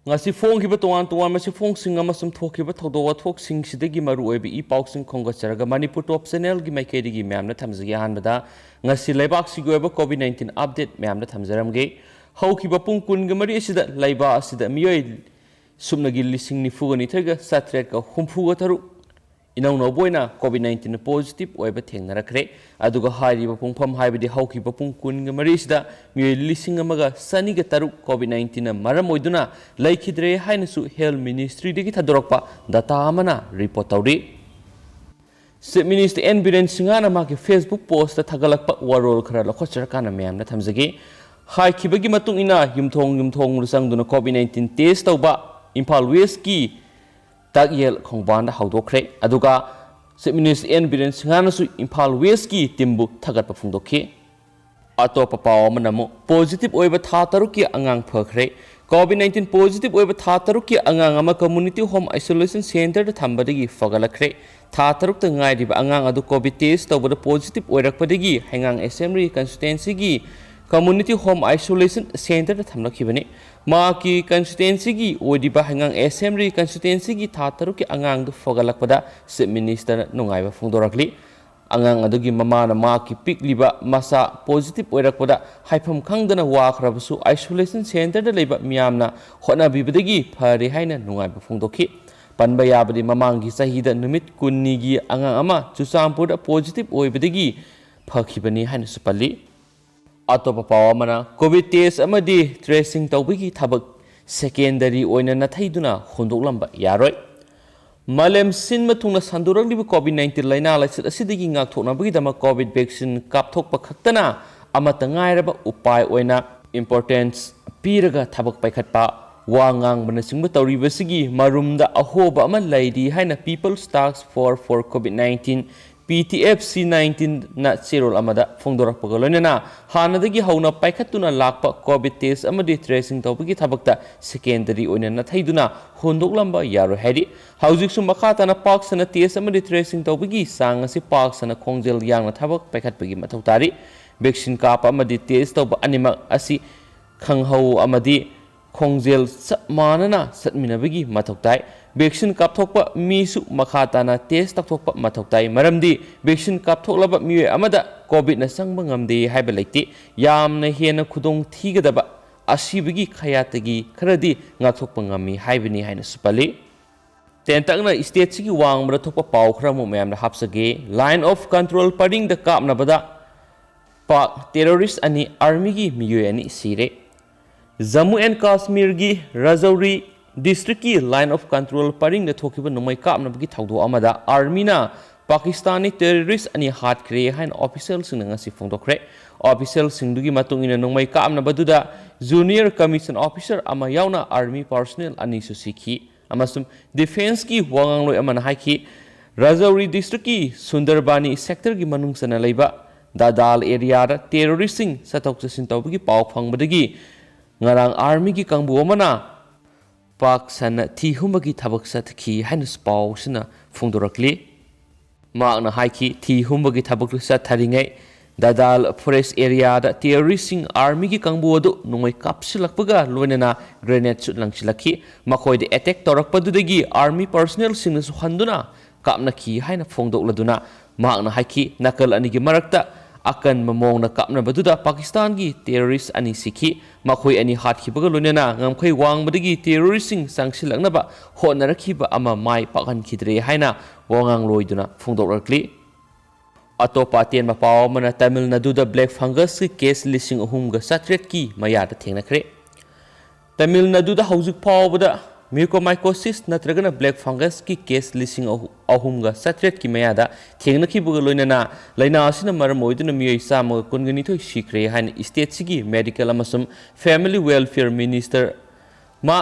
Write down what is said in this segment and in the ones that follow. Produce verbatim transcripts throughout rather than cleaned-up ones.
ꯉꯁꯤ ꯐꯣꯡꯈꯤꯕ ꯇꯣꯉꯥꯟ ꯇꯣꯉꯥꯟꯕ ꯆꯦꯐꯣꯡꯁꯤꯡ ꯑꯃꯁꯨꯡ ꯊꯣꯛꯈꯤꯕ ꯊꯧꯗꯣꯛ ꯋꯥꯊꯣꯛꯁꯤꯡꯁꯤꯗꯒꯤ ꯃꯔꯨꯑꯣꯏꯕ ꯏ ꯄꯥꯎꯁꯤꯡ ꯈꯣꯝꯒꯠꯆꯔꯒ ꯃꯅꯤꯄꯨꯔ ꯇꯣꯞ ꯆꯦꯅꯦꯜꯒꯤ ꯃꯥꯏꯀꯩꯗꯒꯤ ꯃꯌꯥꯝꯅ ꯊꯝꯖꯒꯦ꯫ ꯑꯍꯥꯟꯕꯗ, ꯉꯁꯤ ꯂꯩꯕꯥꯛꯁꯤꯒꯤ ꯑꯣꯏꯕ ꯀꯣꯚꯤꯗ ꯅꯥꯏꯟꯇꯤꯟ ꯑꯞꯗꯦꯠ ꯃꯌꯥꯝꯅ ꯊꯝꯖꯔꯝꯒꯦ꯫ ꯍꯧꯈꯤꯕ ꯄꯨꯡ ꯀꯨꯟꯒ ꯃꯔꯤ ꯑꯁꯤꯗ ꯂꯩꯕꯥꯛ ꯑꯁꯤꯗ ꯃꯤꯑꯣꯏ ꯁꯨꯞꯅꯒꯤ ꯂꯤꯁꯤꯡ ꯅꯤꯐꯨꯒ ꯅꯤꯊꯣꯏꯒ ꯆꯥꯇ꯭ꯔꯦꯠꯀ ꯍꯨꯝꯐꯨꯒ ꯇꯔꯨꯛ ꯏꯅꯧ ꯅꯧꯕ ꯑꯣꯏꯅ ꯀꯣꯚꯤꯗ ꯅꯥꯏꯟꯇꯤꯟ ꯄꯣꯖꯤꯇꯤꯚ ꯑꯣꯏꯕ ꯊꯦꯡꯅꯔꯛꯈ꯭ꯔꯦ꯫ ꯑꯗꯨꯒ ꯍꯥꯏꯔꯤꯕ ꯄꯨꯡꯐꯝ, ꯍꯥꯏꯕꯗꯤ ꯍꯧꯈꯤꯕ ꯄꯨꯡ ꯀꯨꯟꯒ ꯃꯔꯤꯁꯤꯗ ꯃꯤꯑꯣꯏ ꯂꯤꯁꯤꯡ ꯑꯃꯒ ꯆꯅꯤꯒ ꯇꯔꯨꯛ ꯀꯣꯚꯤꯗ ꯅꯥꯏꯟꯇꯤꯟꯅ ꯃꯔꯝ ꯑꯣꯏꯗꯨꯅ ꯂꯩꯈꯤꯗ꯭ꯔꯦ ꯍꯥꯏꯅꯁꯨ ꯍꯦꯜꯊ ꯃꯤꯅꯤꯁꯇ꯭ꯔꯤꯗꯒꯤ ꯊꯥꯗꯣꯔꯛꯄ ꯗꯇꯥ ꯑꯃꯅ ꯔꯤꯄꯣꯔꯠ ꯇꯧꯔꯤ꯫ ꯆꯤꯐ ꯃꯤꯅꯤꯁꯇꯔ ꯑꯦꯟ ꯕꯤꯔꯦꯟ ꯁꯤꯡꯍꯅ ꯃꯍꯥꯛꯀꯤ ꯐꯦꯁꯕꯨꯛ ꯄꯣꯁꯇ ꯊꯥꯒꯠꯂꯛꯄ ꯋꯥꯔꯣꯜ ꯈꯔ ꯂꯧꯈꯠꯆꯔꯀꯥꯟꯗ ꯃꯌꯥꯝꯗ ꯊꯝꯖꯒꯦ꯫ ꯍꯥꯏꯈꯤꯕꯒꯤ ꯃꯇꯨꯡ ꯏꯟꯅ ꯌꯨꯝꯊꯣꯡ ꯌꯨꯝꯊꯣꯡꯗ ꯆꯪꯗꯨꯅ ꯀꯣꯚꯤꯗ ꯅꯥꯏꯟꯇꯤꯟ ꯇꯦꯁ ꯇꯧꯕ ꯏꯝꯐꯥꯜ ꯋꯦꯁꯀꯤ ꯇꯥꯛꯌꯦꯜ ꯈꯣꯡꯕꯥꯟꯗ ꯍꯧꯗꯣꯛꯈ꯭ꯔꯦ꯫ ꯑꯗꯨꯒ ꯆꯤꯐ ꯃꯤꯅꯤꯁꯇꯔ ꯑꯦꯟ ꯕꯤꯔꯦꯟ ꯁꯤꯡꯍꯅꯁꯨ ꯏꯝꯐꯥꯜ ꯋꯦꯁꯀꯤ ꯇꯤꯝꯕꯨ ꯊꯥꯒꯠꯄ ꯐꯣꯡꯗꯣꯛꯈꯤ꯫ ꯑꯇꯣꯞꯄ ꯄꯥꯎ ꯑꯃꯅ ꯑꯃꯨꯛ ꯄꯣꯖꯤꯇꯤꯚ ꯑꯣꯏꯕ ꯊꯥ ꯇꯔꯨꯛꯀꯤ ꯑꯉꯥꯡ ꯐꯈ꯭ꯔꯦ꯫ ꯀꯣꯚꯤꯗ ꯅꯥꯏꯟꯇꯤꯟ ꯄꯣꯖꯤꯇꯤꯚ ꯑꯣꯏꯕ ꯊꯥ ꯇꯔꯨꯛꯀꯤ ꯑꯉꯥꯡ ꯑꯃ ꯀꯝꯃ꯭ꯌꯨꯅꯤꯇꯤ ꯍꯣꯝ ꯑꯥꯏꯁꯣꯂꯦꯁꯟ ꯁꯦꯟꯇꯔꯗ ꯊꯝꯕꯗꯒꯤ ꯐꯒꯠꯂꯛꯈ꯭ꯔꯦ꯫ ꯊꯥ ꯇꯔꯨꯛꯇ ꯉꯥꯏꯔꯤꯕ ꯑꯉꯥꯡ ꯑꯗꯨ ꯀꯣꯚꯤꯗ ꯇꯦꯁ ꯇꯧꯕꯗ ꯄꯣꯖꯤꯇꯤꯚ ꯑꯣꯏꯔꯛꯄꯗꯒꯤ ꯍꯩꯉꯥꯡ ꯑꯦꯁꯦꯝꯕ꯭ꯂꯤ ꯀꯟꯁꯇꯤꯇ꯭ꯋꯦꯟꯁꯤꯒꯤ ꯀꯝꯃ꯭ꯌꯨꯅꯤꯇꯤ ꯍꯣꯝ ꯑꯥꯏꯁꯣꯂꯦꯁꯟ ꯁꯦꯟꯇꯔꯗ ꯊꯝꯂꯛꯈꯤꯕꯅꯤ꯫ ꯃꯍꯥꯛꯀꯤ ꯀꯟꯁꯇꯤꯇ꯭ꯋꯦꯟꯁꯤꯒꯤ ꯑꯣꯏꯔꯤꯕ ꯍꯩꯉꯥꯡ ꯑꯦꯁꯦꯝꯕ꯭ꯂꯤ ꯀꯟꯁꯇꯤꯇ꯭ꯋꯦꯟꯁꯤꯒꯤ ꯊꯥ ꯇꯔꯨꯛꯀꯤ ꯑꯉꯥꯡꯗꯨ ꯐꯒꯠꯂꯛꯄꯗ ꯆꯤꯐ ꯃꯤꯅꯤꯁꯇꯔꯅ ꯅꯨꯡꯉꯥꯏꯕ ꯐꯣꯡꯗꯣꯔꯛꯂꯤ꯫ ꯑꯉꯥꯡ ꯑꯗꯨꯒꯤ ꯃꯃꯥꯅ ꯃꯍꯥꯛꯀꯤ ꯄꯤꯛꯂꯤꯕ ꯃꯆꯥ ꯄꯣꯖꯤꯇꯤꯚ ꯑꯣꯏꯔꯛꯄꯗ ꯍꯥꯏꯐꯝ ꯈꯪꯗꯅ ꯋꯥꯈ꯭ꯔꯕꯁꯨ ꯑꯥꯏꯁꯣꯂꯦꯁꯟ ꯁꯦꯟꯇꯔꯗ ꯂꯩꯕ ꯃꯤꯌꯥꯝꯅ ꯍꯣꯠꯅꯕꯤꯕꯗꯒꯤ ꯐꯔꯦ ꯍꯥꯏꯅ ꯅꯨꯡꯉꯥꯏꯕ ꯐꯣꯡꯗꯣꯛꯈꯤ꯫ ꯄꯟꯕ ꯌꯥꯕꯗꯤ ꯃꯃꯥꯡꯒꯤ ꯆꯍꯤꯗ ꯅꯨꯃꯤꯠ ꯀꯨꯟꯅꯤꯒꯤ ꯑꯉꯥꯡ ꯑꯃ ꯆꯨꯔꯆꯥꯟꯄꯨꯔꯗ ꯄꯣꯖꯤꯇꯤꯚ ꯑꯣꯏꯕꯗꯒꯤ ꯐꯈꯤꯕꯅꯤ ꯍꯥꯏꯅꯁꯨ ꯄꯜꯂꯤ꯫ ꯑꯇꯣꯞꯄ ꯄꯥꯎ ꯑꯃꯅ, ꯀꯣꯚꯤꯗ ꯇꯦꯁ ꯑꯃꯗꯤ ꯇ꯭ꯔꯦꯁꯤꯡ ꯇꯧꯕꯒꯤ ꯊꯕꯛ ꯁꯦꯀꯦꯟꯗꯔꯤ ꯑꯣꯏꯅ ꯅꯥꯊꯩꯗꯨꯅ ꯍꯨꯟꯗꯣꯛꯂꯝꯕ ꯌꯥꯔꯣꯏ꯫ ꯃꯥꯂꯦꯝ ꯁꯤꯟꯕ ꯊꯨꯡꯅ ꯁꯟꯗꯣꯔꯛꯂꯤꯕ ꯀꯣꯚꯤꯗ ꯅꯥꯏꯟꯇꯤꯟ ꯂꯥꯏꯅꯥ ꯂꯥꯏꯆꯠ ꯑꯁꯤꯗꯒꯤ ꯉꯥꯛꯊꯣꯛꯅꯕꯒꯤꯗꯃꯛ ꯀꯣꯚꯤꯗ ꯚꯦꯛꯁꯤꯟ ꯀꯥꯞꯊꯣꯛꯄ ꯈꯛꯇꯅ ꯑꯃꯠꯇ ꯉꯥꯏꯔꯕ ꯎꯄꯥꯏ ꯑꯣꯏꯅ ꯏꯝꯄꯣꯔꯇꯦꯟꯁ ꯄꯤꯔꯒ ꯊꯕꯛ ꯄꯥꯏꯈꯠꯄ, ꯋꯥ ꯉꯥꯡꯕꯅꯆꯤꯡꯕ ꯇꯧꯔꯤꯕꯁꯤꯒꯤ ꯃꯔꯨꯝꯗ ꯑꯍꯣꯕ ꯑꯃ ꯂꯩꯔꯤ ꯍꯥꯏꯅ People's Task Force for COVID nineteen, P T F C nineteen ꯅ ꯆꯦꯔꯣꯜ ꯑꯃꯗ ꯐꯣꯡꯗꯣꯔꯛꯄꯒ ꯂꯣꯏꯅꯅ ꯍꯥꯟꯅꯗꯒꯤ ꯍꯧꯅ ꯄꯥꯏꯈꯠꯇꯨꯅ ꯂꯥꯛꯄ ꯀꯣꯚꯤꯗ ꯇꯦꯁ ꯑꯃꯗꯤ ꯇ꯭ꯔꯦꯁꯤꯡ ꯇꯧꯕꯒꯤ ꯊꯕꯛꯇ ꯁꯦꯀꯦꯟꯗꯔꯤ ꯑꯣꯏꯅ ꯅꯥꯊꯩꯗꯨꯅ ꯍꯨꯟꯗꯣꯛꯂꯝꯕ ꯌꯥꯔꯣꯏ ꯍꯥꯏꯔꯤ꯫ ꯍꯧꯖꯤꯛꯁꯨ ꯃꯈꯥ ꯇꯥꯅ ꯄꯥꯛ ꯁꯟꯅ ꯇꯦꯁ ꯑꯃꯗꯤ ꯇ꯭ꯔꯦꯁꯤꯡ ꯇꯧꯕꯒꯤ ꯆꯥꯡ ꯑꯁꯤ ꯄꯥꯛ ꯁꯟꯅ ꯈꯣꯡꯖꯦꯜ ꯌꯥꯡꯅ ꯊꯕꯛ ꯄꯥꯏꯈꯠꯄꯒꯤ ꯃꯊꯧ ꯇꯥꯔꯤ꯫ ꯚꯦꯛꯁꯤꯟ ꯀꯥꯞꯄ ꯑꯃꯗꯤ ꯇꯦꯁ ꯇꯧꯕ ꯑꯅꯤꯃꯛ ꯑꯁꯤ ꯈꯪꯍꯧ ꯑꯃꯗꯤ ꯈꯣꯡꯖꯦꯜ ꯆꯞ ꯃꯥꯟꯅꯅ ꯆꯠꯃꯤꯟꯅꯕꯒꯤ ꯃꯊꯧ ꯇꯥꯏ꯫ ꯚꯦꯛꯁꯤꯟ ꯀꯥꯞꯊꯣꯛꯄ ꯃꯤꯁꯨ ꯃꯈꯥ ꯇꯥꯅ ꯇꯦꯁ ꯇꯧꯊꯣꯛꯄ ꯃꯊꯧ ꯇꯥꯏ, ꯃꯔꯝꯗꯤ ꯚꯦꯛꯁꯤꯟ ꯀꯥꯞꯊꯣꯛꯂꯕ ꯃꯤꯑꯣꯏ ꯑꯃꯗ ꯀꯣꯚꯤꯗꯅ ꯆꯪꯕ ꯉꯝꯗꯦ ꯍꯥꯏꯕ ꯂꯩꯇꯦ꯫ ꯌꯥꯝꯅ ꯍꯦꯟꯅ ꯈꯨꯗꯣꯡ ꯊꯤꯒꯗꯕ ꯑꯁꯤꯕꯒꯤ ꯈꯌꯥꯠꯇꯒꯤ ꯈꯔꯗꯤ ꯉꯥꯛꯊꯣꯛꯄ ꯉꯝꯃꯤ ꯍꯥꯏꯕꯅꯤ ꯍꯥꯏꯅꯁꯨ ꯄꯜꯂꯤ꯫ ꯇꯦꯟꯇꯛꯅ ꯁ꯭ꯇꯦꯠꯁꯤꯒꯤ ꯋꯥꯡꯃꯗ ꯊꯣꯛꯄ ꯄꯥꯎ ꯈꯔ ꯑꯃꯨꯛ ꯃꯌꯥꯝꯗ ꯍꯥꯞꯆꯒꯦ꯫ ꯂꯥꯏꯟ ꯑꯣꯐ ꯀꯟꯇ꯭ꯔꯣꯜ ꯄꯔꯤꯡꯗ ꯀꯥꯞꯅꯕꯗ ꯄꯥꯛ ꯇꯦꯔꯣꯔꯤꯁ ꯑꯅꯤ, ꯑꯥꯔꯃꯤꯒꯤ ꯃꯤꯑꯣꯏ ꯑꯅꯤ ꯁꯤꯔꯦ꯫ ꯖꯝꯃꯨ ꯑꯦꯟ ꯀꯥꯁꯃꯤꯔꯒꯤ ꯔꯥꯖꯧꯔꯤ ꯗꯤꯁꯇ꯭ꯔꯤꯛꯀꯤ ꯂꯥꯏꯟ ꯑꯣꯐ ꯀꯟꯇ꯭ꯔꯣꯜ ꯄꯔꯤꯡꯗ ꯊꯣꯛꯈꯤꯕ ꯅꯣꯡꯃꯩ ꯀꯥꯞꯅꯕꯒꯤ ꯊꯧꯗꯣꯛ ꯑꯃꯗ ꯑꯥꯔꯃꯤꯅ ꯄꯥꯀꯤꯁꯇꯥꯅꯤ ꯇꯦꯔꯣꯔꯤꯁ ꯑꯅꯤ ꯍꯥꯠꯈ꯭ꯔꯦ ꯍꯥꯏꯅ ꯑꯣꯐꯤꯁꯤꯌꯦꯜꯁꯤꯡꯅ ꯉꯁꯤ ꯐꯣꯡꯗꯣꯛꯈ꯭ꯔꯦ꯫ ꯑꯣꯐꯤꯁꯤꯌꯦꯜꯁꯤꯡꯗꯨꯒꯤ ꯃꯇꯨꯡ ꯏꯟꯅ, ꯅꯣꯡꯃꯩ ꯀꯥꯞꯅꯕꯗꯨꯗ ꯖꯨꯅꯤꯌꯔ ꯀꯃꯤꯁꯟ ꯑꯣꯐꯤꯁꯔ ꯑꯃ ꯌꯥꯎꯅ ꯑꯥꯔꯃꯤ ꯄꯥꯔꯁꯣꯅꯦꯜ ꯑꯅꯤꯁꯨ ꯁꯤꯈꯤ꯫ ꯑꯃꯁꯨꯡ ꯗꯤꯐꯦꯟꯁꯀꯤ ꯋꯥꯉꯥꯡꯂꯣꯏ ꯑꯃꯅ ꯍꯥꯏꯈꯤ, ꯔꯥꯖꯧꯔꯤ ꯗꯤꯁꯇ꯭ꯔꯤꯛꯀꯤ ꯁꯨꯟꯗꯔꯕꯥꯅꯤ ꯁꯦꯛꯇꯔꯒꯤ ꯃꯅꯨꯡ ꯆꯟꯅ ꯂꯩꯕ ꯗꯥꯗꯥꯜ ꯑꯦꯔꯤꯌꯥꯗ ꯇꯦꯔꯣꯔꯤꯁꯁꯤꯡ ꯆꯠꯊꯣꯛ ꯆꯠꯁꯤꯟ ꯇꯧꯕꯒꯤ ꯄꯥꯎ ꯐꯪꯕꯗꯒꯤ ꯉꯔꯥꯡ ꯑꯥꯔꯃꯤꯒꯤ ꯀꯥꯡꯕꯨ ꯑꯃꯅ ꯄꯥꯛ ꯁꯟꯅ ꯊꯤ ꯍꯨꯝꯕꯒꯤ ꯊꯕꯛ ꯆꯠꯊꯈꯤ ꯍꯥꯏꯅꯁꯨ ꯄꯥꯎꯁꯤꯅ ꯐꯣꯡꯗꯣꯔꯛꯂꯤ꯫ ꯃꯍꯥꯛꯅ ꯍꯥꯏꯈꯤ, ꯊꯤ ꯍꯨꯝꯕꯒꯤ ꯊꯕꯛꯇꯨ ꯆꯠꯊꯔꯤꯉꯩ ꯗꯥꯗꯥꯜ ꯐꯣꯔꯦꯁ ꯑꯦꯔꯤꯌꯥꯗ ꯇꯦꯔꯣꯔꯤꯁꯁꯤꯡ ꯑꯥꯔꯃꯤꯒꯤ ꯀꯥꯡꯕꯨ ꯑꯗꯨ ꯅꯣꯡꯃꯩ ꯀꯥꯞꯁꯤꯜꯂꯛꯄꯒ ꯂꯣꯏꯅꯅ ꯒ꯭ꯔꯦꯅꯦꯗꯁꯨ ꯂꯪꯁꯤꯜꯂꯛꯈꯤ꯫ ꯃꯈꯣꯏꯗ ꯑꯦꯇꯦꯛ ꯇꯧꯔꯛꯄꯗꯨꯗꯒꯤ ꯑꯥꯔꯃꯤ ꯄꯔꯁꯣꯅꯦꯜꯁꯤꯡꯅꯁꯨ ꯍꯟꯗꯨꯅ ꯀꯥꯞꯅꯈꯤ ꯍꯥꯏꯅ ꯐꯣꯡꯗꯣꯛꯂꯗꯨꯅ ꯃꯍꯥꯛꯅ ꯍꯥꯏꯈꯤ, ꯅꯥꯀꯜ ꯑꯅꯤꯒꯤ ꯃꯔꯛꯇ ꯑꯀꯟꯕ ꯃꯑꯣꯡꯗ ꯀꯥꯞꯅꯕꯗꯨꯗ ꯄꯥꯀꯤꯁꯇꯥꯟꯒꯤ ꯇꯦꯔꯣꯔꯤꯁ ꯑꯅꯤ ꯁꯤꯈꯤ꯫ ꯃꯈꯣꯏ ꯑꯅꯤ ꯍꯥꯠꯈꯤꯕꯒ ꯂꯣꯏꯅꯅ ꯉꯝꯈꯩ ꯋꯥꯡꯃꯗꯒꯤ ꯇꯦꯔꯣꯔꯤꯁꯁꯤꯡ ꯆꯪꯁꯤꯜꯂꯛꯅꯕ ꯍꯣꯠꯅꯔꯛꯈꯤꯕ ꯑꯃ ꯃꯥꯏ ꯄꯥꯛꯍꯟꯈꯤꯗ꯭ꯔꯦ ꯍꯥꯏꯅ ꯋꯥꯉꯥꯡꯂꯣꯏꯗꯨꯅ ꯐꯣꯡꯗꯣꯛꯂꯛꯂꯤ꯫ ꯑꯇꯣꯞꯄ ꯑꯇꯦꯟꯕ ꯄꯥꯎ ꯑꯃꯅ, ꯇꯥꯃꯤꯜ ꯅꯥꯗꯨꯗ ꯕ꯭ꯂꯦꯛ ꯐꯪꯒꯁꯀꯤ ꯀꯦꯁ ꯂꯤꯁꯤꯡ ꯑꯍꯨꯝꯒ ꯆꯥꯇ꯭ꯔꯦꯠꯀꯤ ꯃꯌꯥꯗ ꯊꯦꯡꯅꯈ꯭ꯔꯦ꯫ ꯇꯥꯃꯤꯜ ꯅꯥꯗꯨꯗ ꯍꯧꯖꯤꯛ ꯐꯥꯎꯕꯗ ꯃ꯭ꯌꯨꯀꯣꯃꯥꯏꯀꯣꯁꯤꯁ ꯅꯠꯇ꯭ꯔꯒꯅ ꯕ꯭ꯂꯦꯛ ꯐꯪꯒꯁꯀꯤ ꯀꯦꯁ ꯂꯤꯁꯤꯡ ꯑꯍꯨꯝꯒ ꯆꯥꯇ꯭ꯔꯦꯠꯀꯤ ꯃꯌꯥꯗ ꯊꯦꯡꯅꯈꯤꯕꯒ ꯂꯣꯏꯅꯅ ꯂꯥꯏꯅꯥ ꯑꯁꯤꯅ ꯃꯔꯝ ꯑꯣꯏꯗꯨꯅ ꯃꯤꯑꯣꯏ ꯆꯥꯝꯃꯒ ꯀꯨꯟꯒ ꯅꯤꯊꯣꯏ ꯁꯤꯈ꯭ꯔꯦ ꯍꯥꯏꯅ ꯁ꯭ꯇꯦꯠꯁꯤꯒꯤ ꯃꯦꯗꯤꯀꯦꯜ ꯑꯃꯁꯨꯡ ꯐꯦꯃꯤꯂꯤ ꯋꯦꯜꯐꯤꯌꯔ ꯃꯤꯅꯤꯁꯇꯔ ꯃꯥ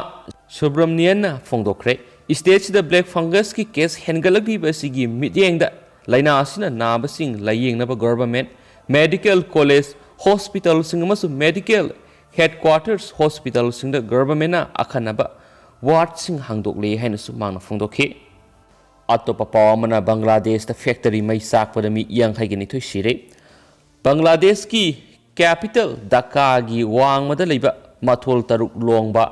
ꯁꯨꯕ꯭ꯔꯃꯅꯤꯌꯟꯅ ꯐꯣꯡꯗꯣꯛꯈ꯭ꯔꯦ꯫ ꯁ꯭ꯇꯦꯠꯁꯤꯗ ꯕ꯭ꯂꯦꯛ ꯐꯪꯒꯁꯀꯤ ꯀꯦꯁ ꯍꯦꯟꯒꯠꯂꯛꯂꯤꯕ ꯑꯁꯤꯒꯤ ꯃꯤꯠꯌꯦꯡꯗ ꯂꯥꯏꯅꯥ ꯑꯁꯤꯅ ꯅꯥꯕꯁꯤꯡ ꯂꯥꯌꯦꯡꯅꯕ ꯒꯣꯚꯔꯟꯃꯦꯟꯠ, ꯃꯦꯗꯤꯀꯦꯜ ꯀꯣꯂꯦꯖ, ꯍꯣꯁꯄꯤꯇꯥꯜꯁꯤꯡ ꯑꯃꯁꯨꯡ ꯃꯦꯗꯤꯀꯦꯜ ꯍꯦꯗꯀ꯭ꯋꯥꯇꯔꯁ ꯍꯣꯁꯄꯤꯇꯥꯜꯁꯤꯡꯗ ꯒꯣꯚꯔꯟꯃꯦꯟꯠꯅ ꯑꯈꯟꯅꯕ ꯋꯥꯔꯗꯁꯤꯡ ꯍꯥꯡꯗꯣꯛꯂꯦ ꯍꯥꯏꯅꯁꯨ ꯃꯥꯅ ꯐꯣꯡꯗꯣꯛꯈꯤ꯫ ꯑꯇꯣꯞꯄ ꯄꯥꯎ ꯑꯃꯅ, ꯕꯪꯒ꯭ꯂꯥꯗꯦꯁꯇ ꯐꯦꯛꯇꯔꯤ ꯃꯩ ꯆꯥꯛꯄꯗ ꯃꯤ ꯌꯥꯡꯈꯩꯒ ꯅꯤꯊꯣꯏ ꯁꯤꯔꯦ꯫ ꯕꯪꯒ꯭ꯂꯥꯗꯦꯁꯀꯤ ꯀꯦꯄꯤꯇꯦꯜ ꯙꯥꯀꯥꯒꯤ ꯋꯥꯡꯃꯗ ꯂꯩꯕ ꯃꯊꯣꯜ ꯇꯔꯨꯛ ꯂꯣꯡꯕ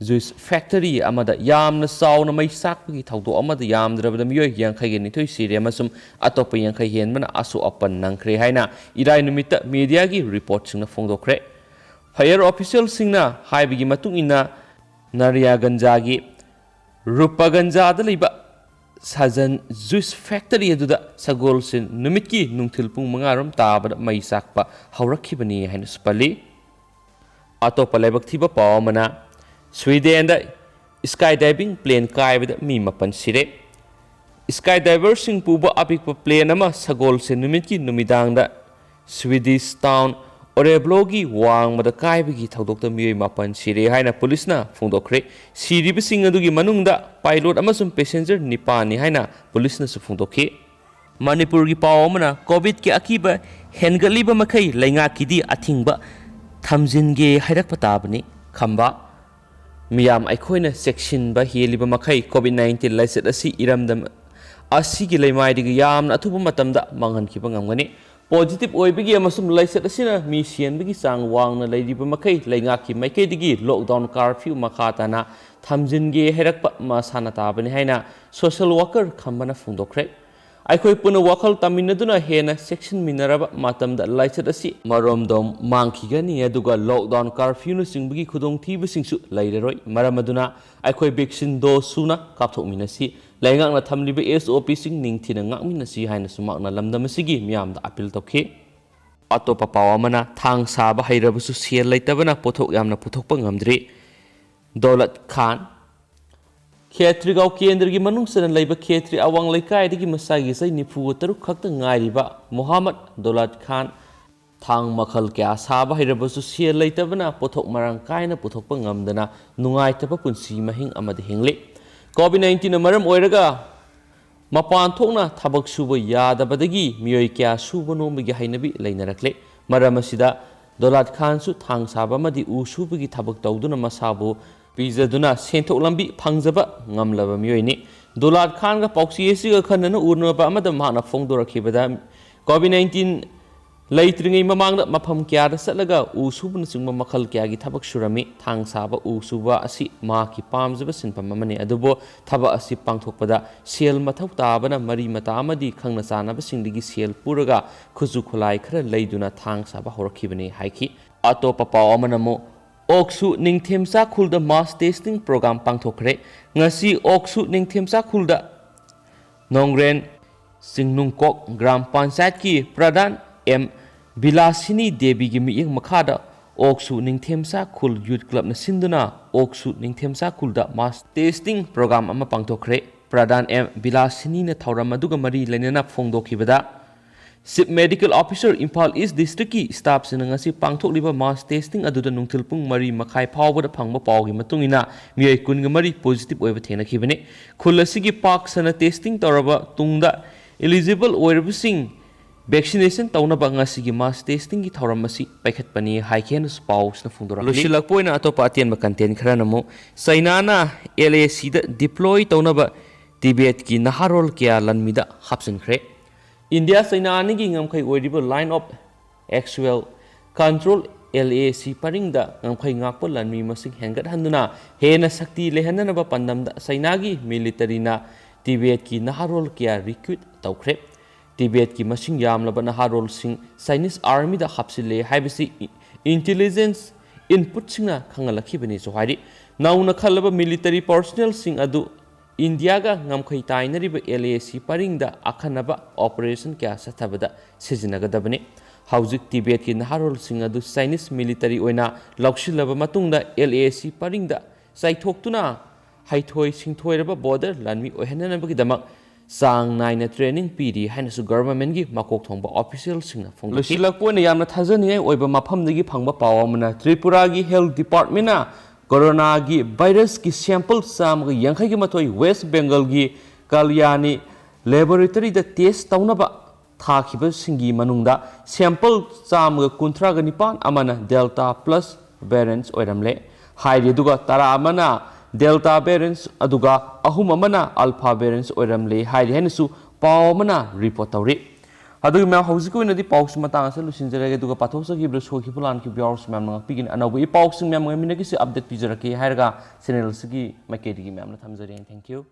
ꯖꯨꯏꯁ ꯐꯦꯛꯇꯔꯤ ꯑꯃꯗ ꯌꯥꯝꯅ ꯆꯥꯎꯅ ꯃꯩ ꯆꯥꯛꯄꯒꯤ ꯊꯧꯗꯣꯛ ꯑꯃꯗ ꯌꯥꯝꯗ꯭ꯔꯕꯗ ꯃꯤꯑꯣꯏ ꯌꯥꯡꯈꯩꯒ ꯅꯤꯊꯣꯏ ꯁꯤꯔꯦ ꯑꯃꯁꯨꯡ ꯑꯇꯣꯞꯄ ꯌꯥꯡꯈꯩ ꯍꯦꯟꯕꯅ ꯑꯁꯣꯛ ꯑꯄꯟ ꯅꯪꯈ꯭ꯔꯦ ꯍꯥꯏꯅ ꯏꯔꯥꯏ ꯅꯨꯃꯤꯠꯇ ꯃꯦꯗꯤꯌꯥꯒꯤ ꯔꯤꯄꯣꯔꯠꯁꯤꯡꯅ ꯐꯣꯡꯗꯣꯛꯈ꯭ꯔꯦ꯫ ꯐꯥꯌꯔ ꯑꯣꯐꯤꯁꯤꯌꯦꯜꯁꯤꯡꯅ ꯍꯥꯏꯕꯒꯤ ꯃꯇꯨꯡ ꯏꯟꯅ, ꯅꯥꯔꯤꯌꯥꯒꯟꯖꯥꯒꯤ ꯔꯨꯄꯥꯒꯟꯖꯥꯗ ꯂꯩꯕ ꯁꯥꯖꯟ ꯖꯨꯏꯁ ꯐꯦꯛꯇꯔꯤ ꯑꯗꯨꯗ ꯁꯒꯣꯜꯁꯦꯟ ꯅꯨꯃꯤꯠꯀꯤ ꯅꯨꯡꯊꯤꯜ ꯄꯨꯡ ꯃꯉꯥ ꯔꯣꯝ ꯇꯥꯕꯗ ꯃꯩ ꯆꯥꯛꯄ ꯍꯧꯔꯛꯈꯤꯕꯅꯤ ꯍꯥꯏꯅꯁꯨ ꯄꯜꯂꯤ꯫ ꯑꯇꯣꯞꯄ ꯂꯥꯏꯕꯛ ꯊꯤꯕ ꯄꯥꯎ ꯑꯃꯅ, ꯁ꯭ꯋꯤꯗꯦꯟꯗ ꯁ꯭ꯀꯥꯏ ꯗꯥꯏꯚꯤꯡ ꯄ꯭ꯂꯦꯟ ꯀꯥꯏꯕꯗ ꯃꯤ ꯃꯥꯄꯟ ꯁꯤꯔꯦ꯫ ꯁ꯭ꯀꯥꯏ ꯗꯥꯏꯚꯔꯁꯤꯡ ꯄꯨꯕ ꯑꯄꯤꯛꯄ ꯄ꯭ꯂꯦꯟ ꯑꯃ ꯁꯒꯣꯜꯁꯦꯟ ꯅꯨꯃꯤꯠꯀꯤ ꯅꯨꯃꯤꯗꯥꯡꯗ ꯁ꯭ꯋꯤꯗꯤꯁ ꯇꯥꯎꯟ ꯑꯣꯔꯦꯕ꯭ꯂꯣꯒꯤ ꯋꯥꯡꯃꯗ ꯀꯥꯏꯕꯒꯤ ꯊꯧꯗꯣꯛꯇ ꯃꯤꯑꯣꯏ ꯃꯥꯄꯟ ꯁꯤꯔꯦ ꯍꯥꯏꯅ ꯄꯨꯂꯤꯁꯅ ꯐꯣꯡꯗꯣꯛꯈ꯭ꯔꯦ꯫ ꯁꯤꯔꯤꯕꯁꯤꯡ ꯑꯗꯨꯒꯤ ꯃꯅꯨꯡꯗ ꯄꯥꯏꯂꯣꯠ ꯑꯃꯁꯨꯡ ꯄꯦꯁꯦꯟꯖꯔ ꯅꯤꯄꯥꯟꯅꯤ ꯍꯥꯏꯅ ꯄꯨꯂꯤꯁꯅꯁꯨ ꯐꯣꯡꯗꯣꯛꯈꯤ꯫ ꯃꯅꯤꯄꯨꯔꯒꯤ ꯄꯥꯎ ꯑꯃꯅ, ꯀꯣꯚꯤꯗꯀꯤ ꯑꯀꯤꯕ ꯍꯦꯟꯒꯠꯂꯤꯕ ꯃꯈꯩ ꯂꯩꯉꯥꯛꯀꯤꯗꯤ ꯑꯊꯤꯡꯕ ꯊꯝꯖꯤꯟꯒꯦ ꯍꯥꯏꯔꯛꯄ ꯇꯥꯕꯅꯤ꯫ ꯈꯝꯕ, ꯃꯤꯌꯥꯝ ꯑꯩꯈꯣꯏꯅ ꯆꯦꯛꯁꯤꯟꯕ ꯍꯦꯜꯂꯤꯕ ꯃꯈꯩ ꯀꯣꯚꯤꯗ ꯅꯥꯏꯟꯇꯤꯟ ꯂꯥꯏꯆꯠ ꯑꯁꯤ ꯏꯔꯝꯗꯝ ꯑꯁꯤꯒꯤ ꯂꯩꯃꯥꯏꯗꯒꯤ ꯌꯥꯝꯅ ꯑꯊꯨꯕ ꯃꯇꯝꯗ ꯃꯥꯡꯍꯟꯈꯤꯕ ꯉꯝꯒꯅꯤ꯫ ꯄꯣꯖꯤꯇꯤꯚ ꯑꯣꯏꯕꯒꯤ ꯑꯃꯁꯨꯡ ꯂꯥꯏꯆꯠ ꯑꯁꯤꯅ ꯃꯤ ꯁꯤꯍꯟꯕꯒꯤ ꯆꯥꯡ ꯋꯥꯡꯅ ꯂꯩꯔꯤꯕ ꯃꯈꯩ ꯂꯩꯉꯥꯛꯀꯤ ꯃꯥꯏꯀꯩꯗꯒꯤ ꯂꯣꯛꯗꯥꯎꯟ ꯀꯥꯔꯐ꯭ꯌꯨ ꯃꯈꯥ ꯇꯥꯅ ꯊꯝꯖꯤꯟꯒꯦ ꯍꯥꯏꯔꯛꯄ ꯃꯁꯥꯅ ꯇꯥꯕꯅꯤ ꯍꯥꯏꯅ ꯁꯣꯁꯤꯌꯦꯜ ꯋꯥꯔꯀꯔ ꯈꯝꯕꯅ ꯐꯣꯡꯗꯣꯛꯈ꯭ꯔꯦ꯫ ꯑꯩꯈꯣꯏ ꯄꯨꯟꯅ ꯋꯥꯈꯜ ꯇꯥꯃꯤꯟꯅꯗꯨꯅ ꯍꯦꯟꯅ ꯆꯦꯛꯁꯤꯟꯃꯤꯟꯅꯔꯕ ꯃꯇꯝꯗ ꯂꯥꯏꯆꯠ ꯑꯁꯤ ꯃꯔꯣꯝꯗꯣꯝ ꯃꯥꯡꯈꯤꯒꯅꯤ, ꯑꯗꯨꯒ ꯂꯣꯛꯗꯥꯎꯟ ꯀꯥꯔꯐ꯭ꯌꯨꯅꯆꯤꯡꯕꯒꯤ ꯈꯨꯗꯣꯡꯊꯤꯕꯁꯤꯡꯁꯨ ꯂꯩꯔꯔꯣꯏ꯫ ꯃꯔꯝ ꯑꯗꯨꯅ ꯑꯩꯈꯣꯏ ꯚꯦꯛꯁꯤꯟ ꯗꯣꯁ ꯁꯨꯅ ꯀꯥꯞꯊꯣꯛꯃꯤꯟꯅꯁꯤ, ꯂꯩꯉꯥꯛꯅ ꯊꯝꯂꯤꯕ ꯑꯦꯁ ꯑꯣ ꯄꯤꯁꯤꯡ ꯅꯤꯡꯊꯤꯅ ꯉꯥꯛꯃꯤꯟꯅꯁꯤ ꯍꯥꯏꯅꯁꯨ ꯃꯍꯥꯛꯅ ꯂꯝꯗꯝ ꯑꯁꯤꯒꯤ ꯃꯤꯌꯥꯝꯗ ꯑꯄꯤꯜ ꯇꯧꯈꯤ꯫ ꯑꯇꯣꯞꯄ ꯄꯥꯎ ꯑꯃꯅ, ꯊꯥꯡ ꯁꯥꯕ ꯍꯩꯔꯕꯁꯨ ꯁꯦꯜ ꯂꯩꯇꯕꯅ ꯄꯣꯠꯊꯣꯛ ꯌꯥꯝꯅ ꯄꯨꯊꯣꯛꯄ ꯉꯝꯗ꯭ꯔꯤ꯫ ꯗꯧꯂꯠ ꯈꯥꯟ, ꯈꯦꯇ꯭ꯔꯤꯒꯥꯎ ꯀꯦꯟꯗ꯭ꯔꯒꯤ ꯃꯅꯨꯡ ꯆꯟꯅ ꯂꯩꯕ ꯈꯦꯇ꯭ꯔꯤ ꯑꯋꯥꯡ ꯂꯩꯀꯥꯏꯗꯒꯤ ꯃꯆꯥꯒꯤ ꯆꯍꯤ ꯅꯤꯐꯨꯒ ꯇꯔꯨꯛ ꯈꯛꯇ ꯉꯥꯏꯔꯤꯕ ꯃꯨꯍꯝꯃꯗ ꯗꯧꯂꯠ ꯈꯥꯟ, ꯊꯥꯡ ꯃꯈꯜ ꯀꯌꯥ ꯁꯥꯕ ꯍꯩꯔꯕꯁꯨ ꯁꯦꯜ ꯂꯩꯇꯕꯅ ꯄꯣꯠꯊꯣꯛ ꯃꯔꯥꯡ ꯀꯥꯏꯅ ꯄꯨꯊꯣꯛꯄ ꯉꯝꯗꯅ ꯅꯨꯡꯉꯥꯏꯇꯕ ꯄꯨꯟꯁꯤ ꯃꯍꯤꯡ ꯑꯃꯗ ꯍꯤꯡꯂꯤ꯫ ꯀꯣꯚꯤꯗ ꯅꯥꯏꯟꯇꯤꯟꯅ ꯃꯔꯝ ꯑꯣꯏꯔꯒ ꯃꯄꯥꯟ ꯊꯣꯛꯅ ꯊꯕꯛ ꯁꯨꯕ ꯌꯥꯗꯕꯗꯒꯤ ꯃꯤꯑꯣꯏ ꯀꯌꯥ ꯁꯨꯕ ꯅꯣꯝꯕꯒꯤ ꯍꯩꯅꯕꯤ ꯂꯩꯅꯔꯛꯂꯦ꯫ ꯃꯔꯝ ꯑꯁꯤꯗ ꯗꯣꯂꯥꯠ ꯈꯥꯟꯁꯨ ꯊꯥꯡ ꯁꯥꯕ ꯑꯃꯗꯤ ꯎ ꯁꯨꯕꯒꯤ ꯊꯕꯛ ꯇꯧꯗꯨꯅ ꯃꯁꯥꯕꯨ ꯄꯤꯖꯗꯨꯅ ꯁꯦꯟꯊꯣꯛ ꯂꯝꯕꯤ ꯐꯪꯖꯕ ꯉꯝꯂꯕ ꯃꯤꯑꯣꯏꯅꯤ꯫ ꯗꯣꯂꯥꯠ ꯈꯥꯟꯒ ꯄꯥꯎꯆꯦ ꯑꯁꯤꯒ ꯈꯟꯅꯅ ꯎꯅꯕ ꯑꯃꯗ ꯃꯍꯥꯛꯅ ꯐꯣꯡꯗꯣꯔꯛꯈꯤꯕꯗ, ꯀꯣꯚꯤꯗ ꯅꯥꯏꯟꯇꯤꯟ ꯂꯩꯇ꯭ꯔꯤꯉꯩ ꯃꯃꯥꯡꯗ ꯃꯐꯝ ꯀꯌꯥꯗ ꯆꯠꯂꯒ ꯎ ꯁꯨꯕꯅꯆꯤꯡꯕ ꯃꯈꯜ ꯀꯌꯥꯒꯤ ꯊꯕꯛ ꯁꯨꯔꯝꯃꯤ꯫ ꯊꯥꯡ ꯁꯥꯕ, ꯎ ꯁꯨꯕ ꯑꯁꯤ ꯃꯍꯥꯛꯀꯤ ꯄꯥꯝꯖꯕ ꯁꯤꯟꯐꯝ ꯑꯃꯅꯤ꯫ ꯑꯗꯨꯕꯨ ꯊꯕꯛ ꯑꯁꯤ ꯄꯥꯡꯊꯣꯛꯄꯗ ꯁꯦꯜ ꯃꯊꯧ ꯇꯥꯕꯅ ꯃꯔꯤ ꯃꯇꯥ ꯑꯃꯗꯤ ꯈꯪꯅ ꯆꯥꯟꯅꯕꯁꯤꯡꯗꯒꯤ ꯁꯦꯜ ꯄꯨꯔꯒ ꯈꯨꯠꯁꯨ ꯈꯨꯠꯂꯥꯏ ꯈꯔ ꯂꯩꯗꯨꯅ ꯊꯥꯡ ꯁꯥꯕ ꯍꯧꯔꯛꯈꯤꯕꯅꯤ ꯍꯥꯏꯈꯤ꯫ ꯑꯇꯣꯞꯄ ꯄꯥꯎ ꯑꯃꯅ ꯑꯃꯨꯛ ꯑꯣꯛꯁꯨ ꯅꯤꯡꯊꯦꯝꯆꯥ ꯈꯨꯜꯗ mass testing program ꯄꯥꯡꯊꯣꯛꯈ꯭ꯔꯦ꯫ ꯉꯁꯤ ꯑꯣꯛꯁꯨ ꯅꯤꯡꯊꯦꯝꯆꯥ ꯈꯨꯜꯗ ꯅꯣꯡꯒ꯭ꯔꯦꯟ ꯆꯤꯡꯅꯨꯡꯀꯣꯛ ꯒ꯭ꯔꯥꯝ ꯄꯟꯆꯥꯌꯠꯀꯤ ꯄ꯭ꯔꯙꯥꯟ ꯑꯦꯝ ꯕꯤꯂꯥꯁꯤꯅꯤ ꯗꯦꯕꯤꯒꯤ ꯃꯤꯠꯌꯦꯡ ꯃꯈꯥꯗ ꯑꯣꯛꯁꯨ ꯅꯤꯡꯊꯦꯝꯆꯥ ꯈꯨꯜ ꯌꯨꯠ ꯀ꯭ꯂꯕꯅ ꯁꯤꯟꯗꯨꯅ ꯑꯣꯛꯁꯨ ꯅꯤꯡꯊꯦꯝꯆꯥ ꯈꯨꯜꯗ mass testing program ꯑꯃ ꯄꯥꯡꯊꯣꯛꯈ꯭ꯔꯦ꯫ ꯄ꯭ꯔꯙꯥꯟ ꯑꯦꯝ ꯕꯤꯂꯥꯁꯤꯅꯤꯅ ꯊꯧꯔꯝ ꯑꯗꯨꯒ ꯃꯔꯤ ꯂꯩꯅꯅ ꯐꯣꯡꯗꯣꯛꯈꯤꯕꯗ, Chief Medical Officer, ꯏꯝꯐꯥꯜ ꯏꯁ ꯗꯤꯁꯇ꯭ꯔꯤꯛꯀꯤ staffꯁꯤꯡꯅ ꯉꯁꯤ ꯄꯥꯡꯊꯣꯛꯂꯤꯕ mass testing ꯑꯗꯨꯗ ꯅꯨꯡꯊꯤꯜ ꯄꯨꯡ ꯃꯔꯤ ꯃꯈꯥꯏ ꯐꯥꯎꯕꯗ ꯐꯪꯕ ꯄꯥꯎꯒꯤ ꯃꯇꯨꯡ ꯏꯟꯅ ꯃꯤꯑꯣꯏ ꯀꯨꯟꯒ ꯃꯔꯤ positive ꯑꯣꯏꯕ ꯊꯦꯡꯅꯈꯤꯕꯅꯤ꯫ ꯈꯨꯜ ꯑꯁꯤꯒꯤ ꯄꯥꯛ ꯁꯟꯅ testing ꯇꯧꯔꯕ ꯇꯨꯡꯗ eligible ꯑꯣꯏꯔꯕꯁꯤꯡ vaccination ꯇꯧꯅꯕ ꯉꯁꯤꯒꯤ mass testingꯒꯤ ꯊꯧꯔꯝ ꯑꯁꯤ ꯄꯥꯏꯈꯠꯄꯅꯤ ꯍꯥꯏꯈꯤ ꯍꯥꯏꯅꯁꯨ ꯄꯥꯎꯁꯤꯅ ꯐꯣꯡꯗꯣꯔꯛꯂꯤ꯫ ꯂꯣꯏꯁꯤꯜꯂꯛꯄ ꯑꯣꯏꯅ ꯑꯇꯣꯞꯄ ꯑꯇꯦꯟꯕ content ꯈꯔꯅ ꯑꯃꯨꯛ, ꯆꯩꯅꯥꯅ LACꯗ deploy ꯇꯧꯅꯕ ꯇꯤꯕꯦꯠꯀꯤ ꯅꯍꯥꯔꯣꯜ ꯀꯌꯥ ꯂꯥꯟꯃꯤꯗ ꯍꯥꯞꯆꯤꯟꯈ꯭ꯔꯦ꯫ ꯏꯟꯗꯤꯌꯥ ꯆꯩꯅꯥ ꯑꯅꯤꯒꯤ ꯉꯝꯈꯩ ꯑꯣꯏꯔꯤꯕ Line of Actual Control, LAC, ꯄꯔꯤꯡꯗ ꯉꯝꯈꯩ ꯉꯥꯛꯄ ꯂꯥꯟꯃꯤ ꯃꯁꯤꯡ ꯍꯦꯟꯒꯠꯍꯟꯗꯨꯅ ꯍꯦꯟꯅ ꯁꯛꯇꯤ ꯂꯩꯍꯟꯅꯅꯕ ꯄꯥꯟꯗꯝꯗ ꯆꯩꯅꯥꯒꯤ militaryꯅ ꯇꯤꯕꯦꯠꯀꯤ ꯅꯍꯥꯔꯣꯜ ꯀꯌꯥ recruit ꯇꯧꯈ꯭ꯔꯦ꯫ ꯇꯤꯕꯦꯠꯀꯤ ꯃꯁꯤꯡ ꯌꯥꯝꯂꯕ ꯅꯍꯥꯔꯣꯜꯁꯤꯡ Chinese Armyꯗ ꯍꯥꯞꯆꯤꯜꯂꯦ ꯍꯥꯏꯕꯁꯤ intelligence inputꯁꯤꯡꯅ ꯈꯪꯍꯜꯂꯛꯈꯤꯕꯅꯤꯁꯨ ꯍꯥꯏꯔꯤ꯫ ꯅꯧꯅ ꯈꯜꯂꯕ military personnelꯁꯤꯡ ꯑꯗꯨ ꯏꯟꯗꯤꯌꯥꯒ ꯉꯝꯈꯩ ꯇꯥꯏꯅꯔꯤꯕ LAC ꯄꯔꯤꯡꯗ ꯑꯈꯟꯅꯕ operation ꯀꯌꯥ ꯆꯠꯊꯕꯗ ꯁꯤꯖꯤꯟꯅꯒꯗꯕꯅꯤ꯫ ꯍꯧꯖꯤꯛ ꯇꯤꯕꯦꯠꯀꯤ ꯅꯍꯥꯔꯣꯜꯁꯤꯡ ꯑꯗꯨ Chinese military ꯑꯣꯏꯅ ꯂꯧꯁꯤꯜꯂꯕ ꯃꯇꯨꯡꯗ LAC ꯄꯔꯤꯡꯗ ꯆꯥꯏꯊꯣꯛꯇꯨꯅ ꯍꯩꯊꯣꯏ ꯁꯤꯡꯊꯣꯏꯔꯕ border ꯂꯥꯟꯃꯤ ꯑꯣꯏꯍꯟꯅꯅꯕꯒꯤꯗꯃꯛ ꯆꯥꯡ ꯅꯥꯏꯅ training ꯄꯤꯔꯤ ꯍꯥꯏꯅꯁꯨ governmentꯀꯤ ꯃꯀꯣꯛ ꯊꯣꯡꯕ officialꯁꯤꯡꯅ ꯐꯣꯡꯗꯣꯛꯈꯤ꯫ ꯂꯣꯏꯁꯤꯜꯂꯛꯄ ꯑꯣꯏꯅ ꯌꯥꯝꯅ ꯊꯥꯖꯅꯤꯡꯉꯥꯏ ꯑꯣꯏꯕ ꯃꯐꯝꯗꯒꯤ ꯐꯪꯕ ꯄꯥꯎ ꯑꯃꯅ, ꯇ꯭ꯔꯤꯄꯨꯔꯥꯒꯤ health departmentꯅ coronaꯒꯤ virusꯀꯤ sample ꯆꯥꯝꯃꯒ ꯌꯥꯡꯈꯩꯒꯤ ꯃꯊꯣꯏ West Bengalꯒꯤ ꯀꯥꯂꯤꯌꯥꯅꯤ laboratoryꯗ test ꯇꯧꯅꯕ ꯊꯥꯈꯤꯕꯁꯤꯡꯒꯤ ꯃꯅꯨꯡꯗ sample ꯆꯥꯝꯃꯒ ꯀꯨꯟꯊ꯭ꯔꯥꯒ ꯅꯤꯄꯥꯟ ꯑꯃꯅ Delta plus variant ꯑꯣꯏꯔꯝꯂꯦ꯫ ꯍꯥꯏꯔꯤ꯫ ꯑꯗꯨꯒ ꯇꯔꯥ ꯑꯃꯅ Delta variant, ꯑꯗꯨꯒ ꯑꯍꯨꯝ ꯑꯃꯅ Alpha variant ꯑꯣꯏꯔꯝꯂꯦ ꯍꯥꯏꯔꯤ ꯍꯥꯏꯅꯁꯨ ꯄꯥꯎ ꯑꯃꯅ report ꯇꯧꯔꯤ꯫ ꯑꯗꯨꯒ ꯃꯌꯥꯝ, ꯍꯧꯖꯤꯛꯀꯤ ꯑꯣꯏꯅꯗꯤ ꯄꯥꯎꯁꯤ ꯃꯇꯥꯡ ꯑꯁꯤꯗ ꯂꯣꯏꯁꯤꯟꯖꯔꯒꯦ, ꯑꯗꯨꯒ ꯄꯥꯊꯣꯛꯆꯈꯤꯕꯗ ꯁꯣꯏꯈꯤꯕ ꯂꯥꯟꯈꯤꯕ ꯌꯥꯎꯔꯁꯨ ꯃꯌꯥꯝꯅ ꯉꯥꯛꯄꯤꯒꯅꯤ꯫ ꯑꯅꯧꯕ ꯏ ꯄꯥꯎꯁꯤꯡ ꯃꯌꯥꯝ ꯑꯃ ꯃꯤꯅꯒꯤꯁꯨ ꯑꯞꯗꯦꯠ ꯄꯤꯖꯔꯛꯀꯦ ꯍꯥꯏꯔꯒ ꯆꯦꯅꯦꯜꯁꯤꯒꯤ ꯃꯥꯏꯀꯩꯗꯒꯤ ꯃꯌꯥꯝꯅ ꯊꯝꯖꯔꯤ꯫ Thank you꯫